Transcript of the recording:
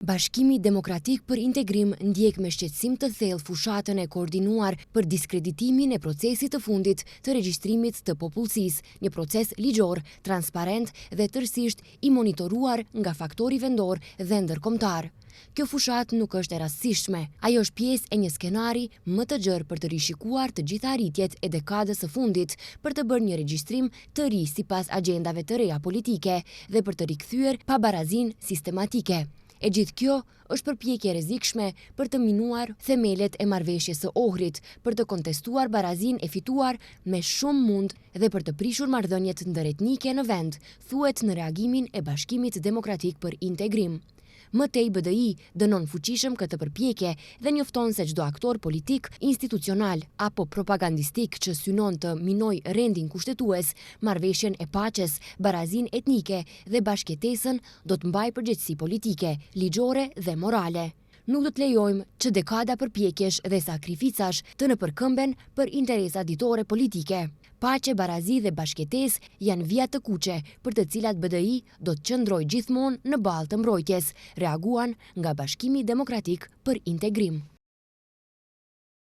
Bashkimi Demokratik për Integrim ndjek me shqetësim të thellë fushatën e koordinuar për diskreditimin e procesit të fundit të regjistrimit të popullsisë, një proces ligjor, transparent dhe tërësisht i monitoruar nga faktori vendor dhe ndërkombëtar. Kjo fushatë nuk është e rastësishme, ajo është pjesë e një skenari më të gjerë për të rishikuar të gjitha arritjet e dekadës së fundit, për të bërë një regjistrim të ri sipas agjendave të reja politike dhe për të rikthyer pabarazinë sistematike. E gjithë kjo është përpjekje e rrezikshme për të minuar themelet e Marrëveshjes së Ohrit, për të kontestuar barazinë e fituar me shumë mund dhe për të prishur marrëdhëniet ndëretnike në vend, thuhet në reagimin e Bashkimit Demokratik për Integrim. Më tej BDI dënon fuqishëm këtë përpjekje dhe njofton se çdo aktor politik, institucional apo propagandistik që synon të minojë rendin kushtetues, marrëveshjen e paqes, barazinë etnike dhe bashkëjetesën do të mbajë përgjegjësi politike, ligjore dhe morale. Nuk do të lejojmë që dekada përpjekjesh dhe sakrificash të nëpërkëmben për interesa ditore politike. Paqe, barazi dhe bashkëjetesë janë vija të kuqe për të cilat BDI do të qëndrojë gjithmonë në ballë të mbrojtjes, reaguan nga Bashkimi Demokratik për Integrim.